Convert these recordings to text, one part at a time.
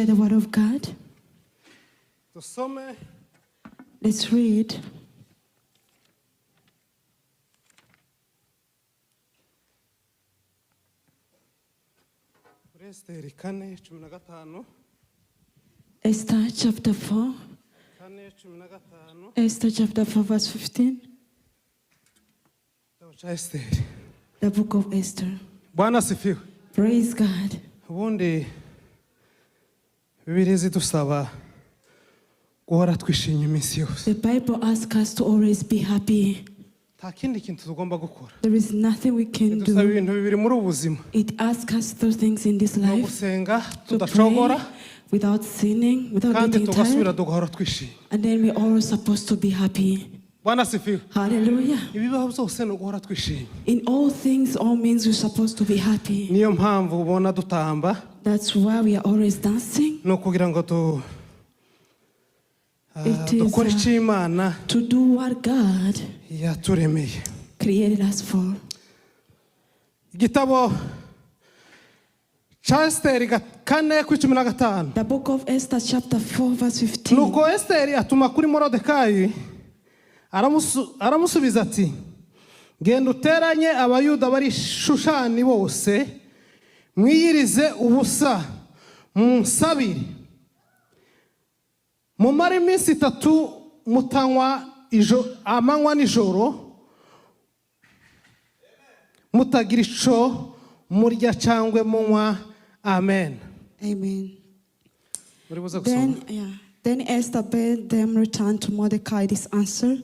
share the word of God. Let's read. Esther chapter 4. Esther chapter 4 verse 15. The book of Esther. Praise God. The Bible asks us to always be happy. There is nothing we can do. It asks us to do things in this life, to pray without sinning, without getting tired, and then we're all supposed to be happy. Hallelujah. In all things, all means we're supposed to be happy. That's why we are always dancing. It is to do what God created us for. The book of Esther chapter 4 verse 15. aramusubiza ati genda uteranye abayuda bari Shushani bose mwiyirize ubusa munsabire mumare iminsi 3 mutanywa amanywa nijoro mutagira ico murya cyangwe munywa. Amen. Amen. Then Esther bade them return to Mordecai this answer: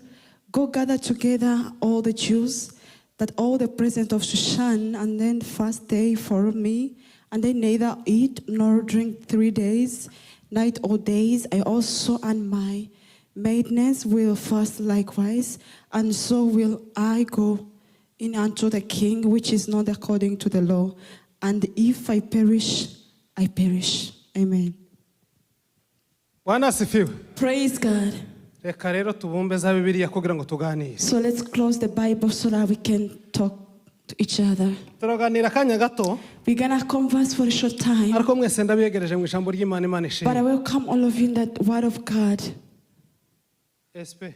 go gather together all the Jews, that all the present of Shushan, and then fast day for me, and they neither eat nor drink 3 days, night or days. I also and my maidens will fast likewise, and so will I go in unto the king, which is not according to the law. And if I perish, I perish. Amen. Praise God. So let's close the Bible so that we can talk to each other. We're going to converse for a short time. But I welcome all of you in the word of God. SP.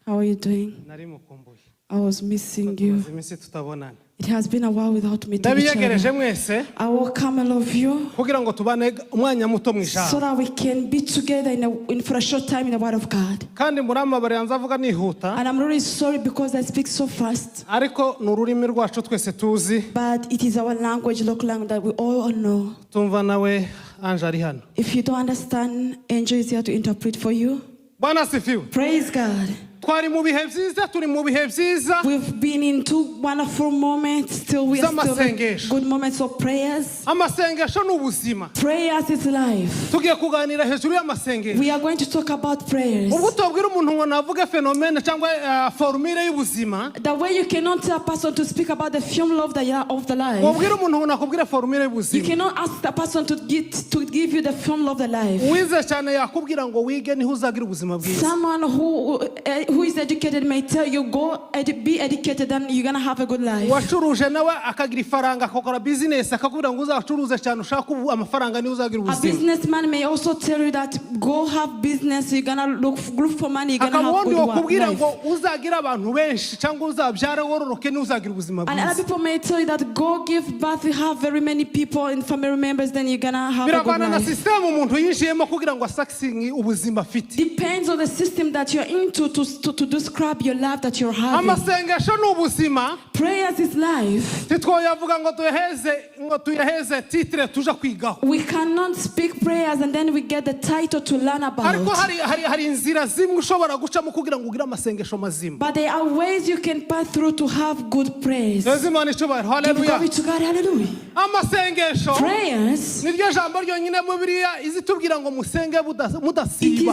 How are you doing? I was missing you. It has been a while without meeting each other. I welcome all of you so that we can be together for a short time in the Word of God. And I'm really sorry because I speak so fast. But it is our language, local language, that we all know. If you don't understand, Angel is here to interpret for you. Praise God. We've been in 2 wonderful moments. Still, we are still in good moments of prayers. Prayers is life. We are going to talk about prayers. The way you cannot tell a person to speak about the formula of the life. You cannot ask the person to give you the formula of the life. Someone who is educated may tell you, go be educated and you're going to have a good life. A businessman may also tell you that go have business, you're going to look for money, you're going to have good life. And other people may tell you that go give birth, you have very many people and family members, then you're going to have a good life. Depends on the system that you're into to describe your life that you're having. Prayers is life. We cannot speak prayers and then we get the title to learn about. But there are ways you can pass through to have good prayers. Give glory to God. Hallelujah. Prayers. It is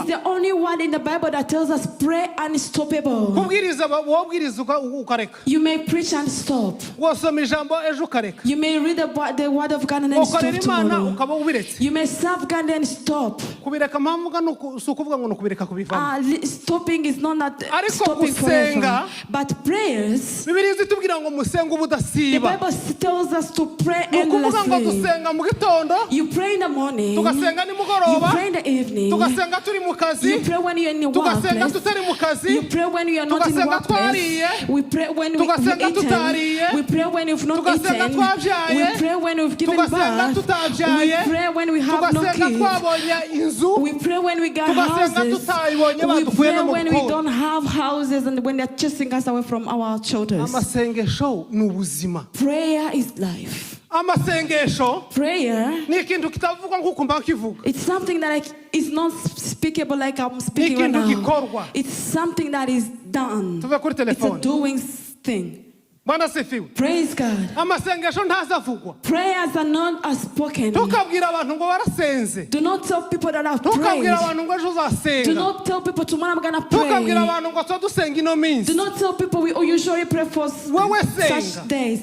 the only word in the Bible that tells us pray and unstoppable. kubwiriza wabwiriza ukareka You may preach and stop. wasoma ijambo ejo ukareka You may read the word of God and then stop ukorera Imana tomorrow. ukaba ubiretse You may serve God and then stop. kubireka mpamvu si ukuvuga ngo nukubireka kubivamo Stopping is not that ariko stopping forever. gusenga But prayers, Bibiliya zitubwira ngo musenga the ubudasiba Bible tells us to pray ni ukuvuga ngo endlessly. dusenga mu gitondo You pray in the morning. tugasenga You nimugoroba pray in the evening. tugasenga turi mu kazi You pray when you're in your tugasenga workplace. tutari mu kazi You pray when you are not in tugasenga workplace. twariye We pray when we've tugasenga eaten. tutariye We pray when you've not tugasenga eaten. twabyaye We pray when we've given tugasenga birth. tutabyaye We pray when we have no tugasenga kids. twabonye inzu We pray when we got tugasenga houses. tutayibonye We badukuye pray no mu when we bukode don't have houses and when they're chasing us away from our children. amasengesho ni ubuzima Prayer is life. amasengesho Prayer, ni ikintu kitavugwa nk'uko mba kivuga it's something that is not speakable like I'm speaking right ikintu now. gikorwa It's something that is done. tuve kuri It's a telefone doing thing. Bwana sifiwe Praise God. amasengesho ntazavugwa Prayers are not as spoken. ntukabwira abantu ngo barasenze Do not tell people that I've prayed. ntukabwira abantu ngo ejo Do uzasenga not tell people tomorrow I'm gonna ntukabwira pray. abantu ngo tuba dusenga ino minsi Do not tell people we usually pray for Wewe senga. such days.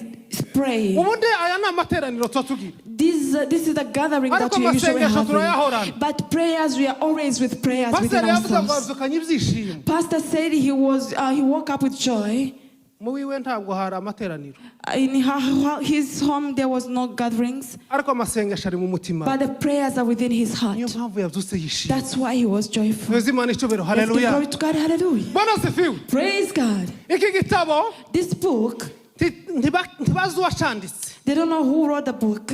Pray. ubundi aya ni amateraniro tuba tugira This is the gathering that ariko we usually amasengesho have. turayahorana But prayers, we are always with prayers within pasiteri yavuga ngo ourselves. azukanye ibyishimo Pastor said he woke up with joy. mu wiwe ntabwo hari amateraniro In his home there was no gatherings, ariko amasengesho ari mu mutima but the prayers are within his heart. niyo mpamvu yabyutse yishimye That's why he was joyful. tuzi Imana icyubahiro Let's give haleluya glory to God. Hallelujah. Bwana sifiwe Praise God. iki gitabo This book, ntibazi uwacanditse they don't know who wrote the book.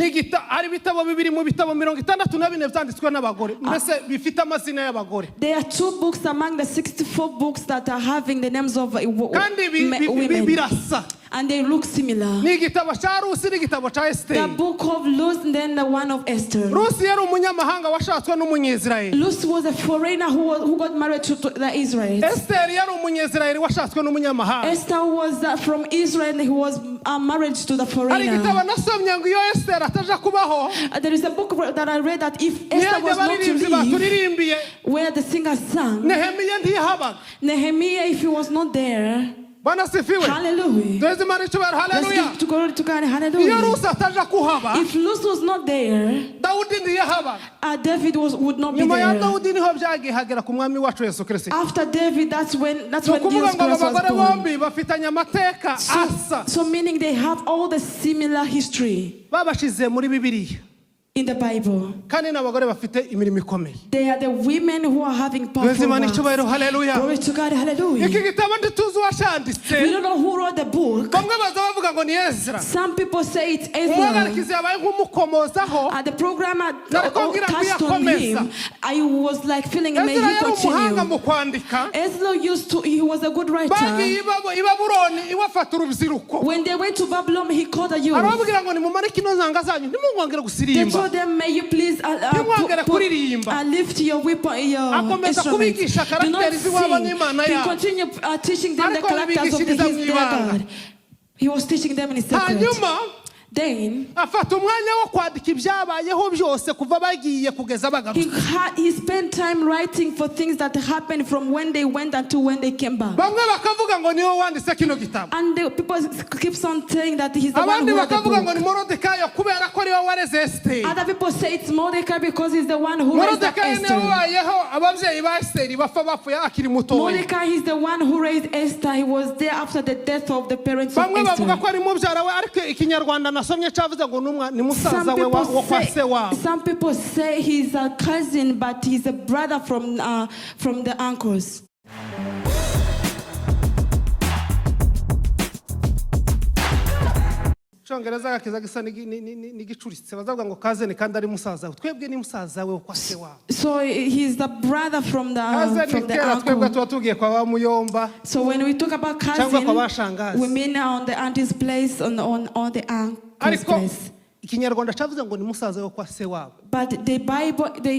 hari ibitabo bibiri mu bitabo 64 byanditswe n'abagore mbese bifite amazina y'abagore There are 2 books among the 64 books that are having the names of kandi women, birasa and they look similar. ni igitabo cya rusi n'igitabo cya The esiteri book of Ruth and then the one of Esther. rusi yari umunyamahanga washatswe n'umunyezirayeli Ruth was a foreigner who got married to the Israelites. esiteri yari umunyezirayeli washatswe n'umunyamahanga Esther was from Israel and he was married to the hari foreigner. igitabo nasomye ngo iyo esiteri ataja kubaho There is a book that I read that if Esther ntiyajya was not to abaririmbyi leave, baturirimbiye where the singer sang, nehemiya ntiyahabaga Nehemiah, if he was not there, Bwana sifiwe hallelujah. tuzi Imana icyubahiro Let's haleluya give glory to God, iyo hallelujah. rusi ataja kuhaba If Ruth was not there, dawudi ntiyahabaga David would not be nyuma ya there. dawudi niho byagiye hagera ku mwami wacu yesu kirisito After David, that's when ni Jesus ukuvuga ngo aba Christ was bagore born. bombi bafitanye amateka asa So meaning they have all the similar history babashize muri bibiliya in the Bible. kandi n'abagore bafite imirimo ikomeye They are the women who are having tuzi powerful Imana works. icyubahiro haleluya Glory to God, hallelujah. iki gitabo ntituzi We uwacanditse don't know who wrote the book. bamwe baza bavuga ngo ni ezra Some people say it's Ezra. umwagarikizi yabaye nk'umukomozaho The program Nariko ngira touched on kuyakomeza. him. I was like feeling, may ezra he yari umuhanga mu continue. kwandika Ezra he was a good writer. bagiye i babuloni iwafata urubyiruko When they went to Babylon, he called the youth. arababwira ngo nimumarike ino zanga zanyu ntimumwongere They gusirimba told them, may you please lift your weapon, your akomeza instruments. kubigisha Do not karagiteri z'iwabo sing. n'imana He yabo continued teaching them the Ariko characters of abigishiriza mu his ibanga. God. He was teaching them in secret. hanyuma Then afata umwanya wo kwandika ibyabayeho byose kuva bagiye kugeza bagarutse he spent time writing for things that happened from when they went until when they came back. bamwe bakavuga ngo niwe wanditse kino gitabo And the people keeps on saying that he's the one abandi who wrote the bakavuga ngo book. ni morodekayo kubera ko ariwe wareze esiteri Other people say it's Mordecai because he's the one who raised up morodekayo niwe Esther. wabayeho ababyeyi ba esiteri bapfa bapfuye akiri mutoya Mordecai is the one who raised Esther. He was there after the death of the parents of bamwe bavuga Esther. ko ari mubyara we ariko ikinyarwanda nasomye cyavuze ngo ni musaza we wo kwa se wabo Some people say he's a cousin, but he's a brother from the uncles. Cyongereza gakiza gisa n'igicuritse bazavuga ngo kazeni kandi ari musaza we twebwe ni musaza we wo kwa se wabo So he's the brother from the kazeni kera twebwe uncle. tuba tugiye kwa ba muyomba So when we talk about cyangwa kwa cousin, bashangazi we mean on the auntie's place, on the uncle's ariko place. ikinyarwanda cyavuze ngo ni musaza we kwa se wabo But the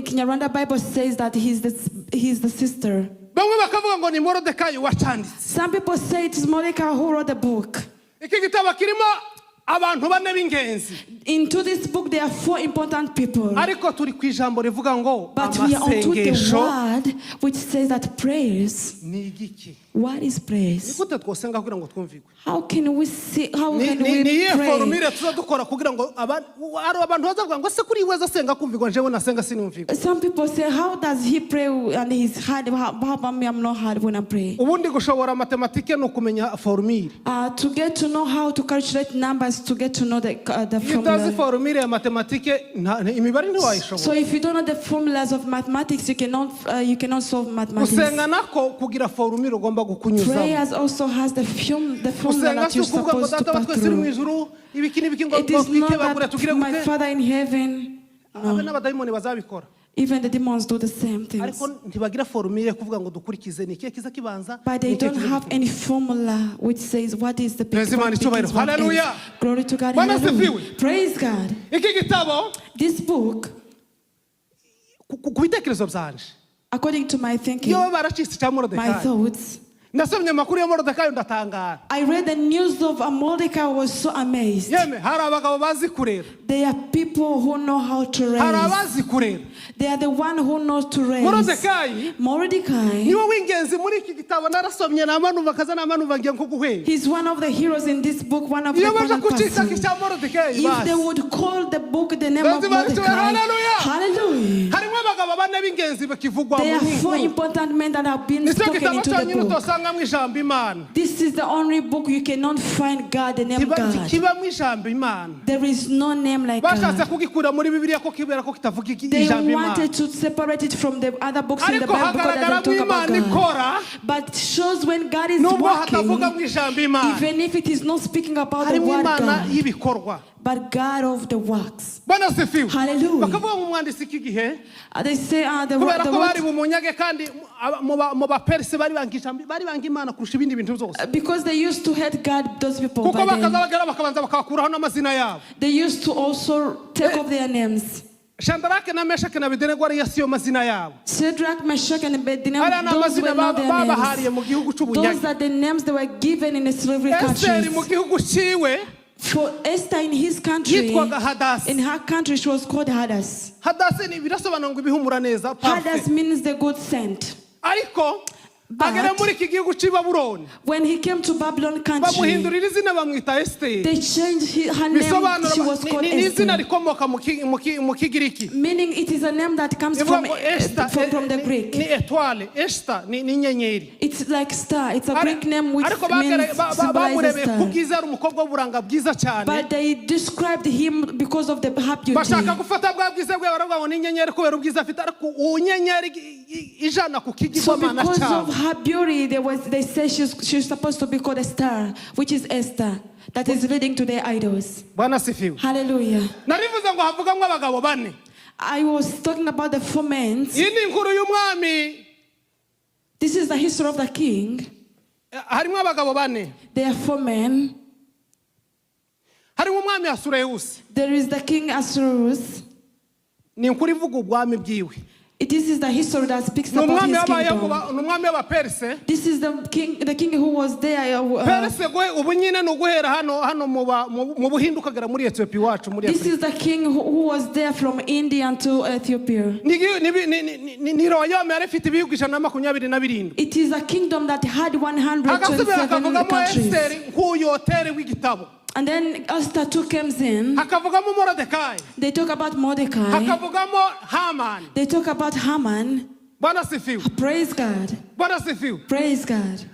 Kinyarwanda Bible says that he's the sister. bamwe bakavuga ngo ni morodekayo wacanditse Some people say it's Mordecai who wrote the book. iki gitabo kirimo abantu bane b'ingenzi. Into this book there are 4 important people. Ariko turi ku ijambo rivuga ngo But we are onto the amasengesho word which says that prayers. ni igiki? What is praise? Nigute twosenga kugira ngo twumvigwe? How can we see? How can Ni we iyihe pray? formule tuza dukora kugira ngo abantu bazavuga ngo se kuri weza asenga kumvigwa njewe nasenga sinumvigwa? Some people say, how does he pray and he's hard? How about me? I'm not hard when I pray. Ubundi gushobora matematike no kumenya formule. To get to know how to calculate numbers, to get to know the Itazi formula. formule ya matematike imibare ntiwayishobora. So if you don't know the formulas of mathematics, you cannot solve mathematics. Usenga nako kugira formule ugomba gukunyuzamo. Prayers also has the formula that you're supposed to pass through. It is not that my Father in heaven. No. Even the demons do the same things. But they don't have any formula which says what is the begins. Glory to God. Hallelujah. Praise God. This book, according to my thinking, my thoughts, I read the news of Mordecai. I was so amazed. There are people who know how to raise. They are the one who knows to raise. Mordecai. He's one of the heroes in this book, one of the important persons. If they would call the book the name of Mordecai, hallelujah. There are 4 important men that have been spoken into the book. This is the only book you cannot find God, the name God. There is no name like God. They wanted to separate it from the other books in the Bible because they don't talk about God. But it shows when God is working, even if it is not speaking about the word God, but God of the works. Hallelujah. They say the word because they used to hate God, those people. They used to also take off their names. Shadrach, Meshach, and Abednego, those were not their names. Those are the names that were given in the slavery countries. For Esther in his country, in her country, she was called Hadass. Hadass means the good scent. But when he came to Babylon country, they changed her name. She was called Esther. Meaning it is a name that comes from the Greek. It's like star. It's a Greek name which symbolizes star. But they described him because of the her beauty. So because of her beauty, they say she's supposed to be called a star, which is Esther, that is leading to their idols. Hallelujah. I was talking about the 4 men. This is the history of the king. There are 4 men. There is the king Ahasuerus. This is the history that speaks about his kingdom. This is the king who was there. This is the king who was there from India to Ethiopia. It is a kingdom that had 127 countries. And then Esther 2 comes in. They talk about Mordecai. They talk about Haman. Praise God. Praise God.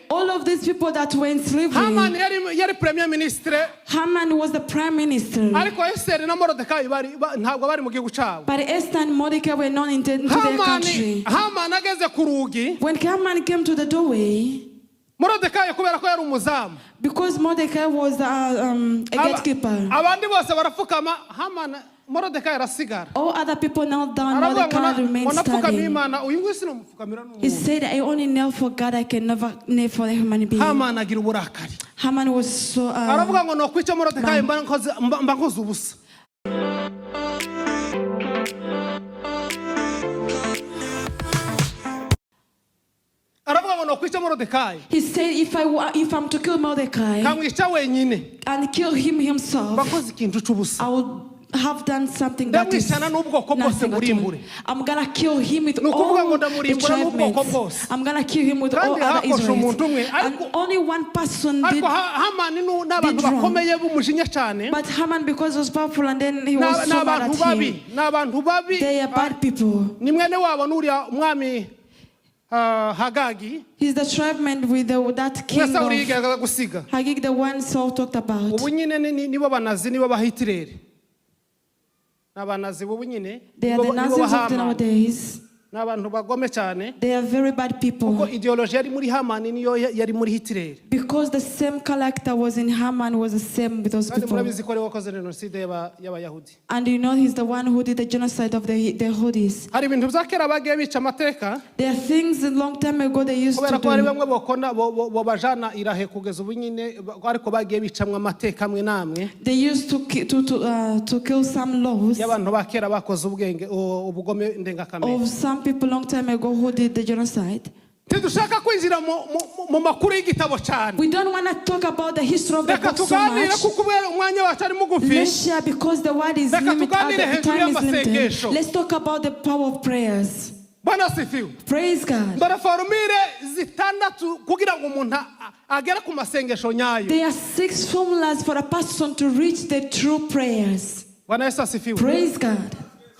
All of these people that were in slavery. Haman was the prime minister. But Esther and Mordecai were not into their country. When Haman came to the doorway, because Mordecai was a gatekeeper, all other people knelt down, Mordecai remained standing. He said, I only kneel for God, I can never kneel for a human being. Haman was so Morodekayi He said, if I'm to kill Mordecai kamwica wenyine and kill him himself, bakoze ikintu c'ubusa I would have done something that is ndamwicana n'ubwoko bwose nothing at all. murimbure I'm gonna kill him with Ni ukuvuga ngo all the ndamurimbura n'ubwoko tribemates. bwose. I'm gonna kill him with all Kandi other hakoshe Israelites. umuntu umwe, And ariko- only one person did. ariko Hamani n'abantu did wrong. bakomeye b'umujinya cyane But Haman, because he was powerful and then he was so mad n'abantu at babi him. n'abantu babi They are bad people. ni mwene wabo n'uriya umwami Hagagi He's the tribeman with that king mwese of uriyigaga gusiga Hagig, the one Saul talked about. ubu nyine nibo banazi nibo bahitirere n'abanazi ubu nyine They are the Nazis of Hamani nowadays. n'abantu bagome cyane They are very bad kuko people. ideology yari muri Hamani niyo yari muri Hitler Because the same character was in Haman was the same with those kandi people. murabizi ko ari wakoze jenoside y'abayahudi And you know he's the one who did the genocide of the Houthis. hari ibintu bya kera bagiye bica amateka There are things a long time ago they used to kubera ko hari do. bamwe bo bajana irahe kugeza ubu nyine ariko bagiye bicamwa amateka amwe namwe They used to kill some laws y'abantu ba kera bakoze ubugome ndengakamere of some people long time ago who did the genocide. ntidushaka kwinjira mu makuru y'igitabo cyane We don't want to talk about the history of the reka book so tuganire much. kuko umwanya wacu ari mugufi Let's share because the word is Reka limited. tuganire The hejuru time is limited. y'amasengesho. Let's talk about the power of prayers. bwana sifiwe Praise God. dore forumire zitandatu kugira ngo umuntu agere ku masengesho nyayo There are 6 formulas for a person to reach the true prayers. bwana Yesu asifiwe Praise God.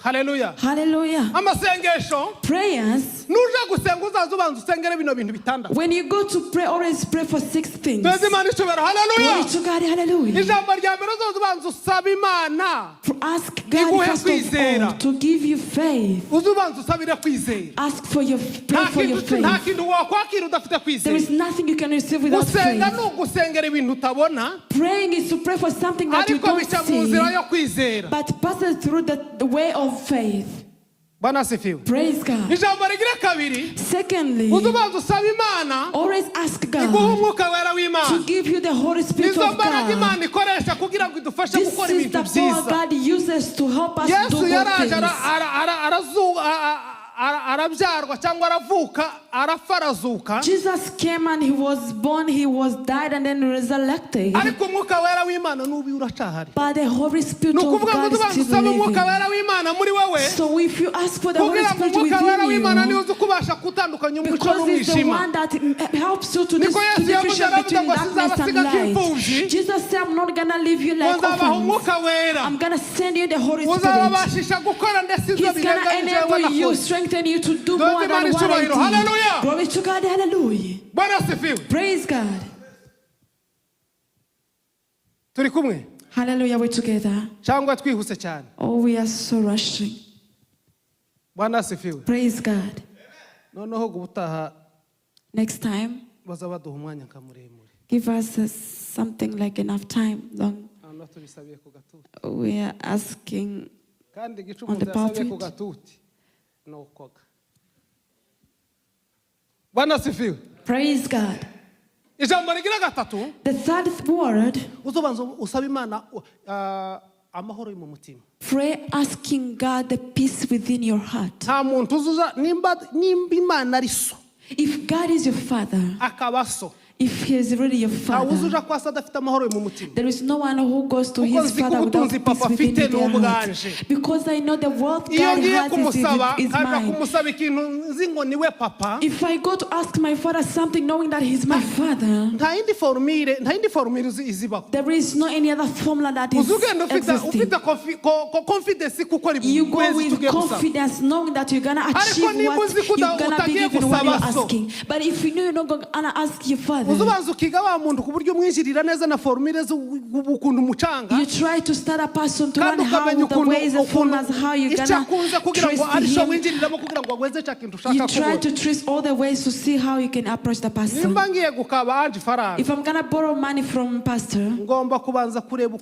haleluya Hallelujah. amasengesho Prayers. nuje gusenga uzaza ubanza usengere bino bintu bitandatu When you go to pray, always pray for 6 things. tweze imana ishobora haleluya Glory to God. Hallelujah. ijambo rya mbere uzaza ubanza usaba imana Ask God Iguhe first of kwizera. all to give you faith. uza ubanza usabire kwizera Ask for your pray for your nta faith. kintu wakwakira udafite There kwizera is nothing you can receive without gusenga faith. ni ugusengera ibintu utabona Praying is to pray for something that you ariko don't bica mu see, nzira yo kwizera but passes through the way of faith. bwana asifiwe Praise God. ijambo rigira kabiri Secondly, uza ubanza usaba imana always ask iguha God umwuka wera to w'imana give you the Holy Spirit izo of mbaraga God. imana ikoresha kugira ngo idufashe This gukora is ibintu the power byiza God uses to help us do yesu good yaraje things. arabyarwa cyangwa aravuka arapfa arazuka Jesus came and he was born, he was died and then resurrected. ariko umwuka wera w'imana n'ubu uracahari But the Holy Spirit ni of ukuvuga ngo God is ubanza still usaba umwuka living. wera w'imana muri wowe So if you ask for the Holy kugira ngo Spirit umwuka wera w'imana within niwe you, uzi kubasha gutandukanya umuco because it's the n'umwijima one that helps you to Niko Yesu differentiate yavuze between ngo darkness and sinzabasiga light. nk'imfubyi. Jesus said, I'm not going to leave you like uzabaha orphans. umwuka wera I'm going to send you the Holy Spirit. uzababashisha gukora ndetse ibyo He's going to birenga ibyo enable you, nakoze strengthen you to do Doze more Imana than what I icyubahiro. Hallelujah. did. Glory to God. Hallelujah. bwana asifiwe Praise God. turi kumwe Hallelujah. We're together. cyangwa twihuse cyane Oh, we are so rushing. bwana asifiwe Praise God. noneho ubutaha Next time, baza baduha umwanya nkamuremure give us something like enough time. Long. hano tubisabiye ku gatuti We are asking. kandi igice On the umuntu yasabiye ku pulpit. gatuti ni ukoga bwana asifiwe Praise God. ijambo rigira gatatu The third word, uzobanza usaba imana amahoro yo mu mutima pray asking God the peace within your heart. nta muntu uzuza nimba imana ari so If God is your father, akaba so if he is really your ntawe father, uzuja kwa se adafite amahoro yo mu mutima there is no one who goes to Kuko his nzi ko father without ubutunzi peace papa within afite their heart. n'ubwanje. Because I know the wealth iyo God ngiye has kumusaba is kaja mine. kumusaba ikintu nzi ngo niwe papa If I go to ask my father something knowing that he's my father, nta yindi formire izibaho there is no any other formula that is uzugenda existing. ufite confidence kuko ari You go kwezi with tugiye gusaba confidence knowing that you're going to achieve niba what uzi ko you're going to be utagiye given what you're gusaba so. asking. But if you know you're not going to ask your father, uzubanza ukiga wa muntu ku buryo umwinjirira neza na formire z'ukuntu umucanga you try to start a person to kandi learn how ukamenya the ways and formulas, how you're icyo going akunze to kugira ngo trace arisho him. winjiriramo kugira ngo agweze cya kintu ushaka You try kubona to trace all the ways to see how you can approach the person. nimba ngiye gukaba anje faranga If I'm going to borrow money from pastor, ngomba kubanza kureba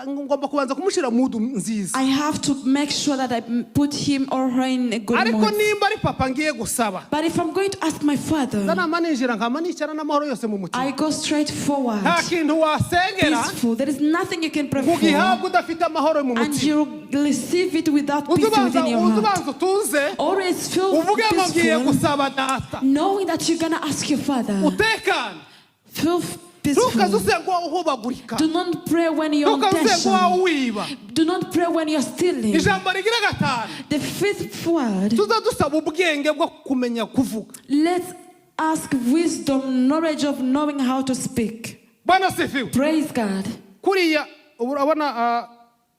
ngomba kubanza kumushyira mudu nziza I have to make sure that I put him or her in a good ariko mood. nimba ari papa ngiye gusaba But if I'm going to ask my father, zanama ninjira nkama nicara n'amahoro yose mu mutima. I go straight forward. Nta kintu wasengera Peaceful. There is nothing you can pray for. ugihabwa udafite amahoro mu And mutima. you receive it without peace within your heart. Uzubanza utuze Always feel uvuge ngo ngiye peaceful, gusaba data. knowing that you're going to ask your Father. Utekane. Feel Ntukaze peaceful. usenga uhobagurika. Do not pray when you're on Ntukaze usenga tension. wiba. Do not pray when you're stealing. Ijambo rigira gatanu. The fifth word, Tuza dusaba ubwenge bwo kumenya kuvuga. let's ask wisdom, knowledge of knowing how to speak. Bwana sifiwe. Praise God. Kuriya urabona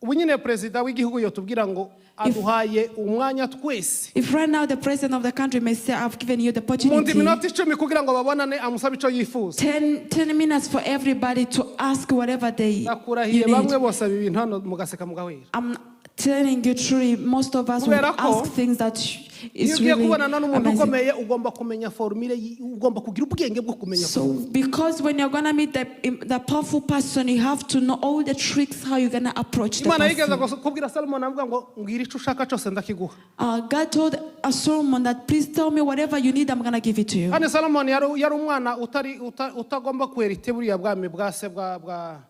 ubu nyine perezida w'igihugu yotubwira ngo aduhaye umwanya twese. If right now the president of the country may say, I've given you the Mu opportunity, minota 10 kugira ngo babonane amusabe icyo yifuza. 10 minutes for everybody to ask whatever they Nakurahiye you bamwe need. bose ibintu hano mugaseka mugahwera. I'm telling you truly, most of us will Kubera ko, ask things that Iyo is ugiye really kubonana n'umuntu amazing. ukomeye ugomba kumenya formule, ugomba kugira ubwenge bwo kumenya. So because when you're going to meet the powerful person, you have to know all the tricks how you're going to approach the Imana yigeze person. kubwira Salomon avuga ngo mbwira icyo ushaka cyose ndakiguha. God told Solomon that please tell me whatever you need, I'm going to give it to you. Kandi Salomon yari umwana utagomba kwera iteburi ya bwami bwa se bwa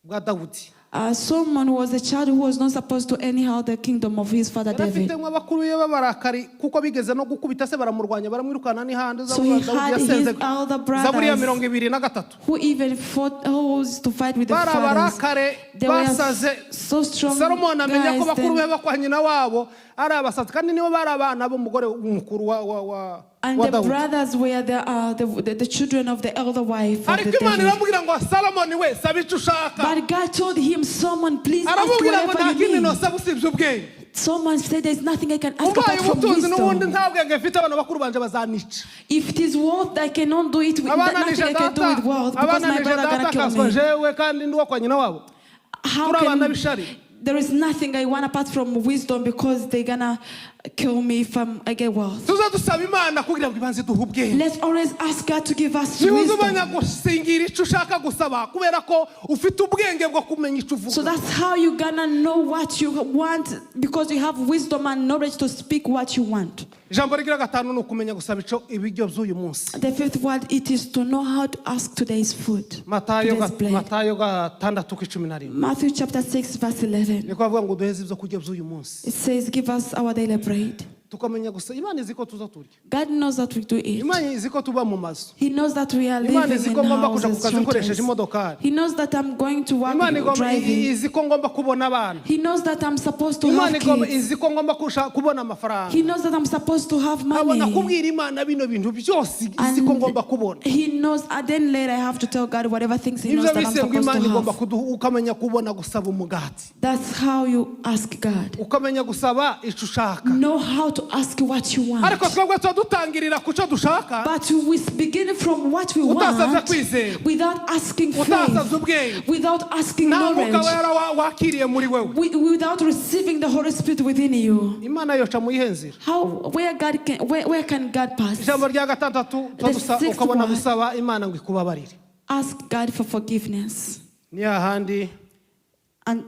Dawudi. Solomon was a child who was not supposed to anyhow the kingdom of his father David. Yarafite abakuru be babarakari kuko bigeze no gukubita se baramurwanya baramwirukana n'ihande So he had his elder Zaburi ya brothers 23 who even fought, who was to fight with the fathers. barabarakare They were basaze. so strong Salomon amenya ko guys. bakuru be Then, bakwa nyina wabo ari abasazi kandi nibo bari abana b'umugore mukuru wa and the Dawudi. brothers were the children of the elder wife of the Ariko Imana David. iramubwira ngo Salomon we saba icyo ushaka. But God told him, Solomon, please ask Aramubwira ngo nta whatever kindi you need. nosaba usibye ubwenge. Solomon said, there's nothing I can ask Ubaye apart from ubutunzi n'ubundi wisdom. nta bwenge mfite abana bakuru banje bazanica. If it is wealth, I cannot do it with nothing I can do with wealth because my brother gonna kill akaswa me. jewe kandi ndi uwo kwa nyina wabo. How Turi abana can b'ishari. there is nothing I want apart from wisdom because they're gonna kill me if I get wealth. Tuza dusaba Imana kugira ngo ibanze duhe ubwenge. Let's always ask God to give us Niba uzumenya wisdom. gusingira icyo ushaka gusaba kubera ko ufite ubwenge bwo kumenya icyo So uvuga. that's how you're gonna know what you want because you have wisdom and knowledge to speak what you want. Ijambo rigira gatanu ni ukumenya gusaba icyo ibiryo by'uyu munsi. The fifth word, it is to know how to ask today's food. Matayo Today's bread. 6:11. Matthew chapter 6 verse 11. Niko avuga ngo duheze ibyo kurya by'uyu munsi. It says, give us our daily bread. Tukamenya gusa Imana izi ko tuza turya. God knows that we do eat. Imana izi ko tuba mu mazu. He knows that we are Imana living izi in ko ngomba kuja ku houses, kazi nkoresheje shelters. imodokari. He knows that I'm going to work Imana driving. izi ko ngomba kubona abana. He knows that I'm supposed to Imana have kids. izi ko ngomba kubona amafaranga. He knows that I'm supposed to have Abona money. kubwira Imana bino bintu byose izi ko ngomba kubona. He knows, and then later I have to tell God whatever things He knows Ibyo that I'm bise ngo supposed Imana to igomba have. ukamenya kubona gusaba umugati. That's how you ask God. Ukamenya gusaba icyo ushaka. Know how to ask what you want. Ariko twebwe dutangirira ku cyo dushaka. But we begin from what we Utasaze want kwizera. without asking Utasaze faith, ubwenge. without asking Nta mwuka knowledge, wera wakiriye muri wewe. without receiving the Holy Spirit within you. Imana yoca mu ihenzira. Where can God pass? Ijambo rya gatandatu ukabona gusaba Imana ngo ikubabarire. Ask God for forgiveness. Ni hahandi And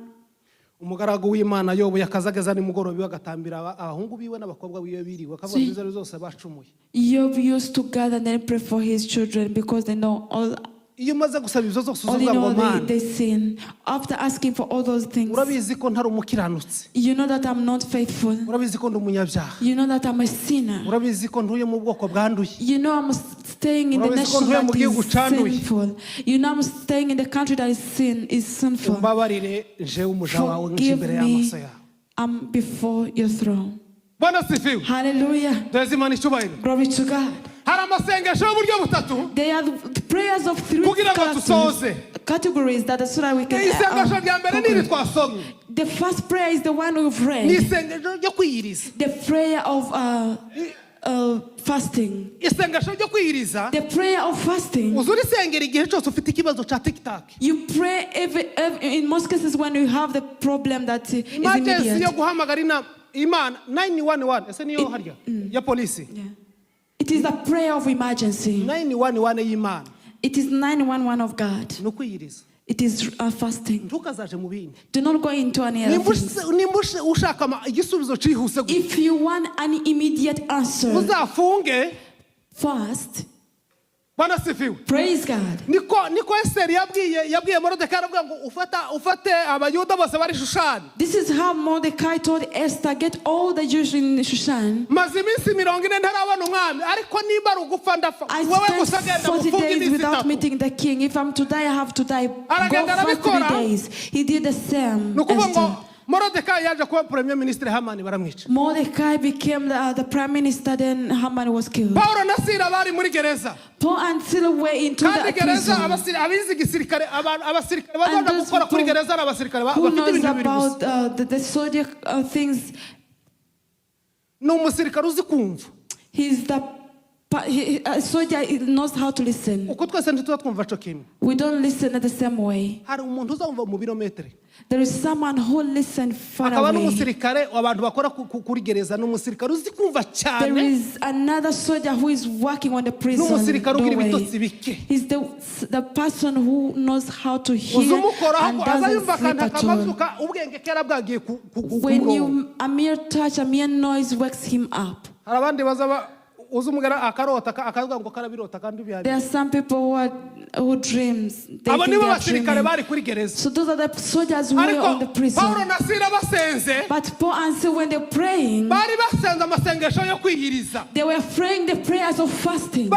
umugaragu w'Imana Yobu yakazageza nimugoroba bagatambira abahungu biwe n'abakobwa biwe biriwe akavuga inzira zose bacumuye. Job used to gather and then pray for his children because they know all Iyo umaze gusaba ibyo zose in uzuvuga ngo all Mana. they sin. After asking for all those things, Urabizi ko ntari umukiranutsi. you know that I'm not faithful. Urabizi ko ndi umunyabyaha. You know that I'm a sinner. Urabizi ko ntuye mu bwoko bwanduye. You know I'm staying in the nation that is sinful. You know I'm staying in the country that is sinful. Umbabarire nje umuja wawe Forgive nk'imbere me. y'amaso yawe. I'm before your throne. Bwana sifiwe. Hallelujah. Dezi Imana icyubahiro. Glory to God. Hari amasengesho y'uburyo butatu. They are the prayers of three Kugira ngo dusoze. categories that so that we can. Isengesho rya mbere ni iri twasomye. The first prayer is the one we've Ni read. isengesho ryo kwiyiriza. The prayer of fasting. Isengesho ryo kwiyiriza. The prayer of fasting. Uzuri sengera igihe cyose ufite ikibazo cha TikTok. You pray in most cases when you have the problem that is Emergency yo immediate. guhamagara Imana 911 ese niyo harya ya polisi. Yeah. It is a prayer of emergency. 911 y'Imana. It is 911 of God. No kwiyiriza. It is fasting. ntukazaje mu bindi. Do not go into any other things. nimba ushaka igisubizo cyihuse gusa If you want an immediate answer, uzafunge fast. Bwana sifiwe. Praise God. niko Esteri yabwiye Morodekayi aravuga ngo ufate abayuda bose bari Shushani. This is how Mordecai told Esther, get all the Jews in Shushan. maze iminsi 40 ntarabona umwami ariko nimba ari ugupfa ndafa. I spent 40 days without meeting the king. If I'm to die, I have to die. Go for 3 days. He did the same. Esther. Morodekayi yaje kuba Premier Minister, HAMAN baramwica. Mordecai became the prime minister, then HAMAN was killed. Paulo na Sila bari muri gereza. Paul and Sila were into the prison. Abizi gisirikare abasirikare bazaza gukora kuri gereza n'abasirikare who bafite knows ibintu bibiri about gusa. the soldier things? Ni umusirikare uzi kumva. He's a soldier knows how to listen. Uko twese ntituba twumva cyo kimwe. We don't listen the same way. Hari umuntu uzumva mu birometero. There is someone who listens far Akaba away. n'umusirikare abantu bakora kuri gereza n'umusirikare uzi kumva cyane. There is another soldier who is working on the prison doorway. He's the person who knows how to hear and doesn't sleep at all. When a mere touch, a mere noise wakes him up. There are some people who dreams. They think they are dreaming. So those are the soldiers who were on the prison. But Paul and Sila, when they're praying, they were praying the prayers of fasting.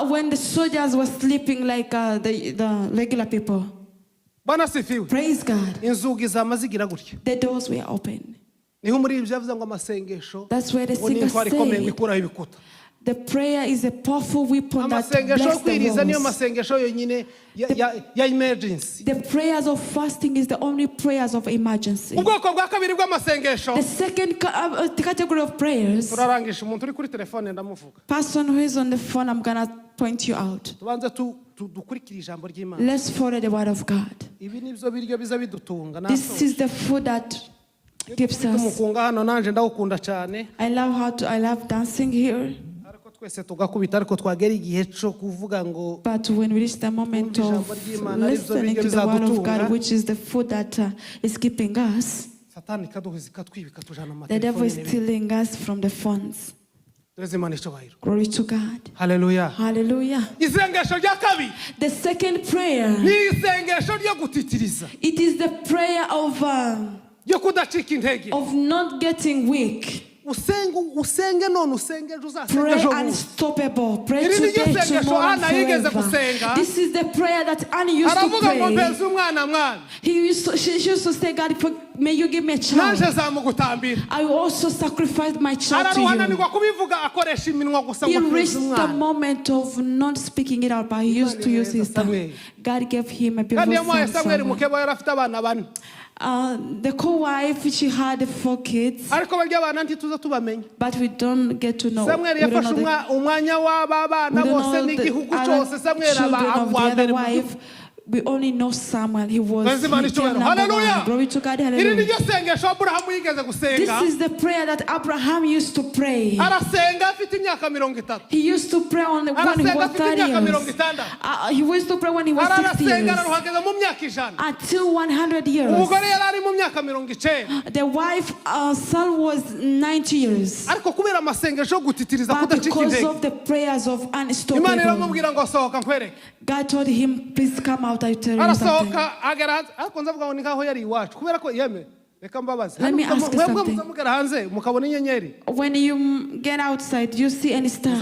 When the soldiers were sleeping like the regular people. Praise God. The doors were open. That's where the singer say the prayer is a powerful weapon that blesses the walls. The prayers of fasting is the only prayers of emergency. The second category of prayers, person who is on the phone, I'm going to point you out. Let's follow the word of God. This is the food that gives us. I love dancing here. But when we reach the moment of listening to the word of God, which is the food that is keeping us, the devil is stealing us from the phones. Glory to God. Hallelujah. Hallelujah. The second prayer, it is the prayer of not getting weak. Pray unstoppable. Pray today, tomorrow, forever. This is the prayer that Annie used to pray. She used to say, God, may you give me a child. I will also sacrifice my child to you. He reached the moment of not speaking it out, but he used to use his tongue. God gave him a beautiful son. The co-wife, she had 4 kids, but we don't get to know. We don't know the children of the other wife. We only know Samuel. He was Hallelujah. Glory to God. Hallelujah. This is the prayer that Abraham used to pray. He used to pray when he was 30 years. He used to pray when he was 60 years. Until 100 years. The wife, Saul, was 90 years. But because of the prayers of unstoppable, God told him, please come out. I tell you something. Let me ask you something. When you get outside, do you see any star in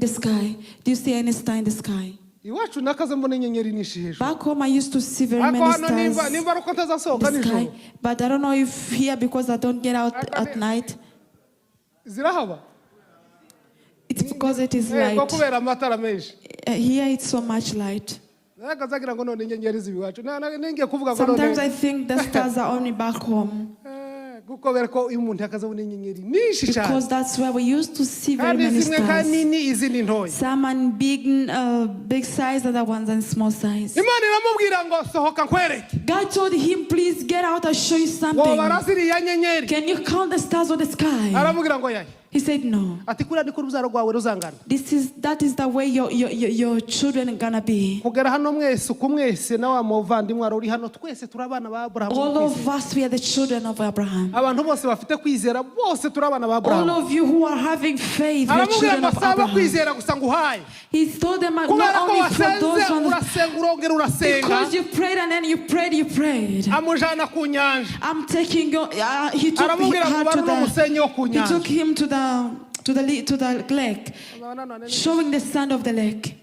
the sky? Do you see any star in the sky? Back home, I used to see very many stars in the sky. But I don't know if here, because I don't get out at night. It's because it is light. Here, it's so much light. Sometimes I think the stars are only back home. Because that's where we used to see very many stars. Some are big size, other ones are small size. God told him, please get out, I'll show you something. Can you count the stars of the sky? He said, no. ati kuriya niko urubyaro rwawe ruzangana. That is the way your children are gonna be. Kugera hano mwese uko mwese na wa muvandimwe uri hano twese turabana ba Abraham. All of us, we are the children of Abraham. Abantu bose bafite kwizera bose turabana ba Abraham. All of you who are having faith, we are children of Abraham. kwizera gusa nguhaye. He told them not only for those ones, because you prayed and then you prayed. Amujana ku nyanja. I'm taking you. He took him to the lake, showing the sand of the lake.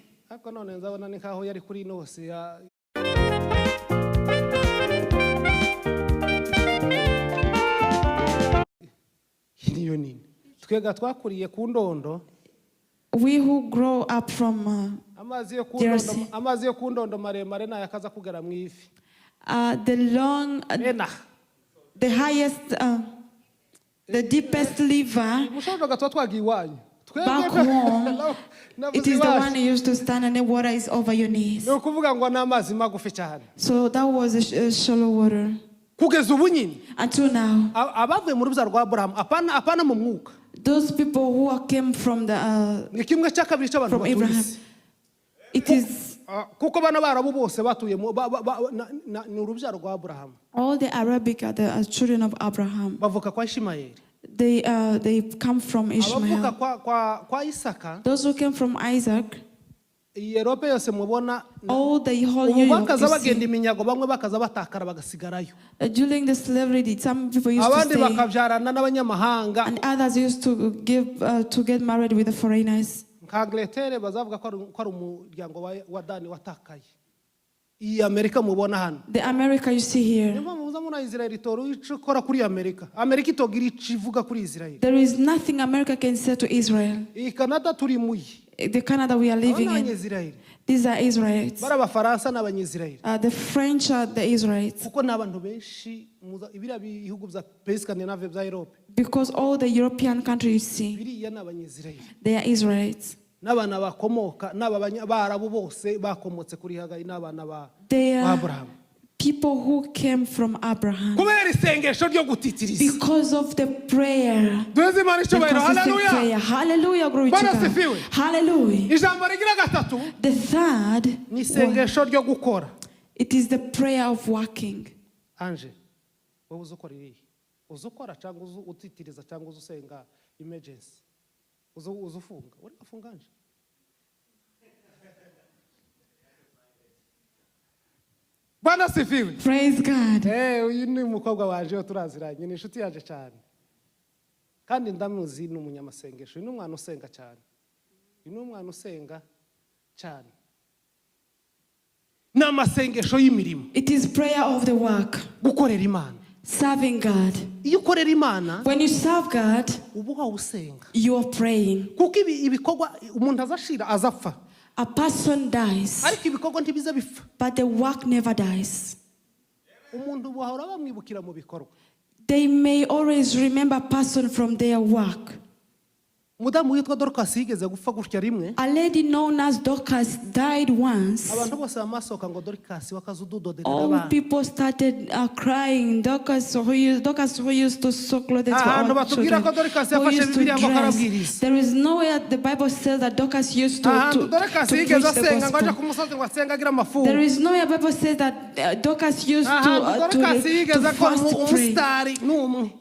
We who grow up from the highest, the deepest liver back home, it is the one who used to stand and the water is over your knees. So that was a shallow water. Until now, those people who came from Abraham, it is all the Arabic are the children of Abraham. They come from Ishmael. Those who came from Isaac, all the whole Europe, during the slavery, some people used to stay, and others used to get married with the foreigners. The America you see here, there is nothing America can say to Israel. The Canada we are living in, these are Israelites. The French are the Israelites. Because all the European countries you see, they are Israelites. They are people who came from Abraham because of the prayer. Prayer. Hallelujah, glory to God. Hallelujah. The third one, it is the prayer of working. Praise God. It is prayer of the work. Serving God. When you serve God, you are praying. A person dies, but the work never dies. They may always remember a person from their work. A lady known as Dorcas died once. All people started crying. Dorcas who used to sew clothes for our children, who used to dress. There is nowhere the Bible says that Dorcas used to preach the gospel. There is nowhere the Bible says that Dorcas used to fast free.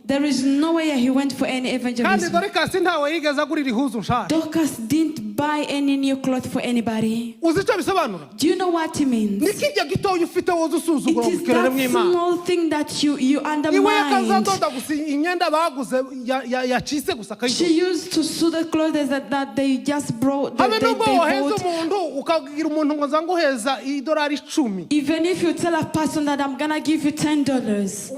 There is nowhere he went for any evangelism. Dorcas didn't buy any new clothes for anybody. Do you know what it means? It is that small thing that you undermine. She used to sew the clothes that they just brought. Even if you tell a person that I'm going to give you $10,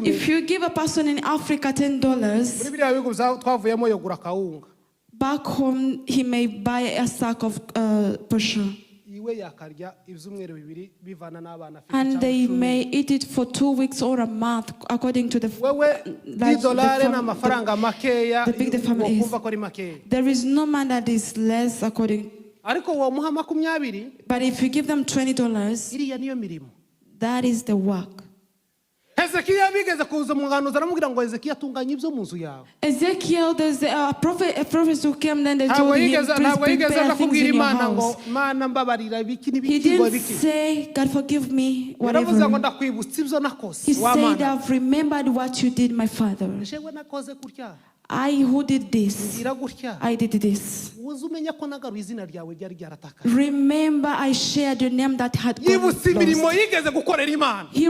if you give a person in Africa $10, back home he may buy a sack of pusher. And they may eat it for 2 weeks or a month, according to the big the family is. There is no man that is less according. But if you give them $20, that is the work. Hezekiya bigeze kuza mu ngano zaramubwira ngo Hezekiya tunganya ibyo mu nzu yawe. Ezekiel, there's a prophet who came, then they told him, please ntabwo yigeze prepare things akubwira in your Imana ngo house. Mana mbabarira ibiki He n'ibiki didn't say, God forgive me, yaravuze ngo whatever. ndakwibutsa ibyo nakoze. He said, I've remembered what you did, my father. Jewe nakoze gutya. I who did this. Ngira gutya. I did this. Uzi umenya ko nagaruye izina ryawe ryari ryaratakaye. Remember, I shared your name that had gone Yibutsa imirimo lost. yigeze gukorera Imana. He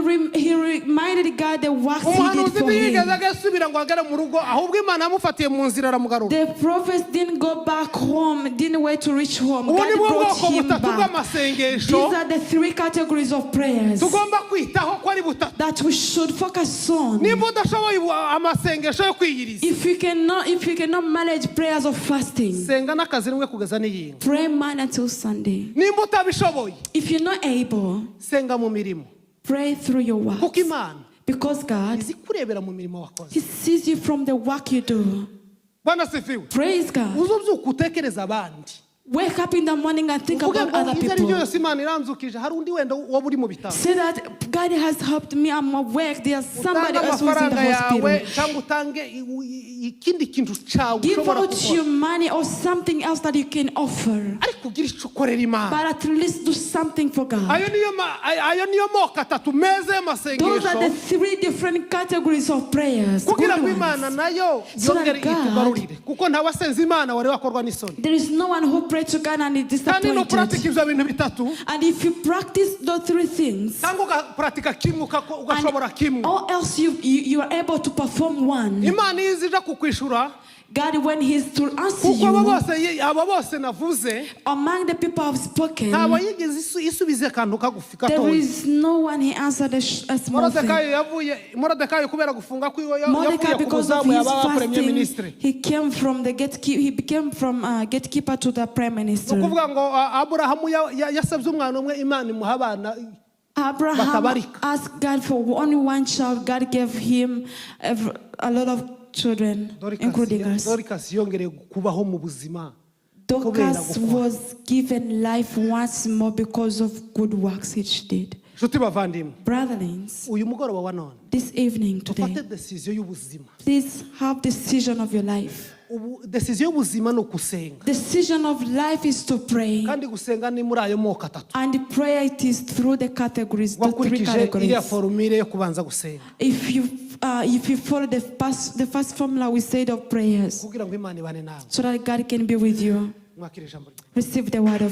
reminded God the works he did Umuhanuzi for ntiyigeze him. agasubira ngo agere mu rugo ahubwo Imana yamufatiye mu nzira aramugarura. The prophets didn't go back home, didn't wait to reach home. Ubu ni God bwo brought bwoko him butatu back. bw'amasengesho These are the three categories of prayers tugomba kwitaho ko ari butatu. that we should focus on. Niba udashoboye amasengesho yo kwiyiriza, If you cannot manage prayers of fasting, senga n'akazi rimwe kugeza n'iyindi. pray Monday until Sunday. Nimba utabishoboye, If you're not able, senga mu mirimo. pray through your work. Kuko Imana Because God, izi kurebera mu mirimo wakoze. He sees you from the work you do. Bwana sifiwe. Praise God. Uzubyuka utekereza abandi. Wake up in the morning and think Uvuge about ngo other ibyo ari byo people. yose Imana iranzukije hari undi wenda waba uri mu bitaro. Say that God has helped me. I'm awake. There's somebody Utanga else who's in the amafaranga yawe hospital. cyangwa utange ikindi kintu cyawe Give ushobora out gukora. your money or something else that you can offer. Ariko ugira icyo ukorera Imana. But at least do something for God. Ayo niyo moko atatu meza Those are the y'amasengesho three different categories of prayers. kugira ngo Good Imana ones. nayo So that yongere God- itugarurire kuko ntawasenze Imana wari wakorwa n'isoni. There is no one who prays to God and is Kandi no disappointed. pratika ibyo bintu bitatu And if you practice those three things, cyangwa ugapratika kimwe ugashobora kimwe, or else you are able to perform one, Imana iyo izija kukwishura God, when He's to answer kuko you, abo bose navuze among the people I've spoken, ntabwo yigeze isubize akantu kagufi there gatoya. is no one He answered a small thing. Morodekayi kubera gufunga kwiwe Mordecai, yavuye ku because of muzamu his yaba premier fasting, ministre. he became from gatekeeper to the prime minister. Kuvuga ngo Aburahamu yasabye umwana umwe Imana imuha abana Abraham batabarika. asked God for only one child. God gave him a lot of children, including us. Dorcas yongereye kubaho mu buzima. Dorcas was given life once more because of good works which did. Nshuti bavandimwe, Brotherlings, uyu mugoroba wa none this evening today, ufate decision y'ubuzima. please have decision of your life. Decision y'ubuzima ni ukusenga. Decision of life is to pray. Kandi gusenga ni muri ayo moko atatu. And prayer, it is through the categories, the three Wakurikije categories. iriya formule yo kubanza gusenga. If you follow the first formula we said of prayers, Kugira ngo Imana ibane nawe. so that God can be with you, Mwakire ijambo rye. receive the word of